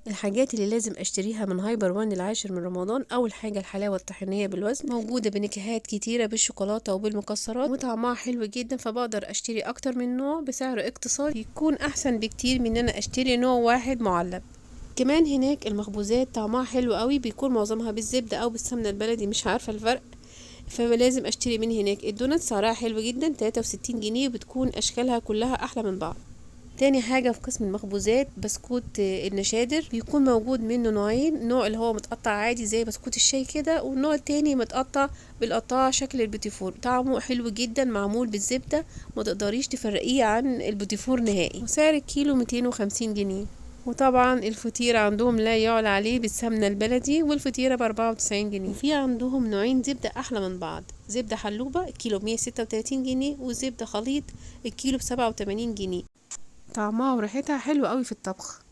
الحاجات اللي لازم اشتريها من هايبر وان العاشر من رمضان، اول حاجة الحلاوة الطحينيه بالوزن، موجودة بنكهات كتيرة بالشوكولاته وبالمكسرات وطعمها حلو جدا، فبقدر اشتري اكتر من نوع بسعر اقتصادي، يكون احسن بكتير من ان انا اشتري نوع واحد معلب. كمان هناك المخبوزات طعمها حلو قوي، بيكون معظمها بالزبده او بالسمنه البلدي، مش عارفه الفرق، فلازم اشتري من هناك. الدونات سعرها حلو جدا 63 جنيه، وبتكون اشكالها كلها احلى من بعض. تاني حاجة في قسم المخبوزات بسكوت النشادر، بيكون موجود منه نوعين، نوع اللي هو متقطع عادي زي بسكوت الشاي كده، والنوع التاني متقطع بالقطاعة شكل البوتيفور، طعمه حلو جدا، معمول بالزبدة، ما تقدريش تفرقيه عن البوتيفور نهائي، وسعر الكيلو 250 جنيه. وطبعا الفطيرة عندهم لا يعلى عليه بالسمنة البلدي، والفطيرة ب94 جنيه. وفي عندهم نوعين زبدة أحلى من بعض، زبدة حلوبة الكيلو ب136 جنيه، وزبدة خليط الكيلو ب87 جنيه، طعمها وريحتها حلوة قوي في الطبخ.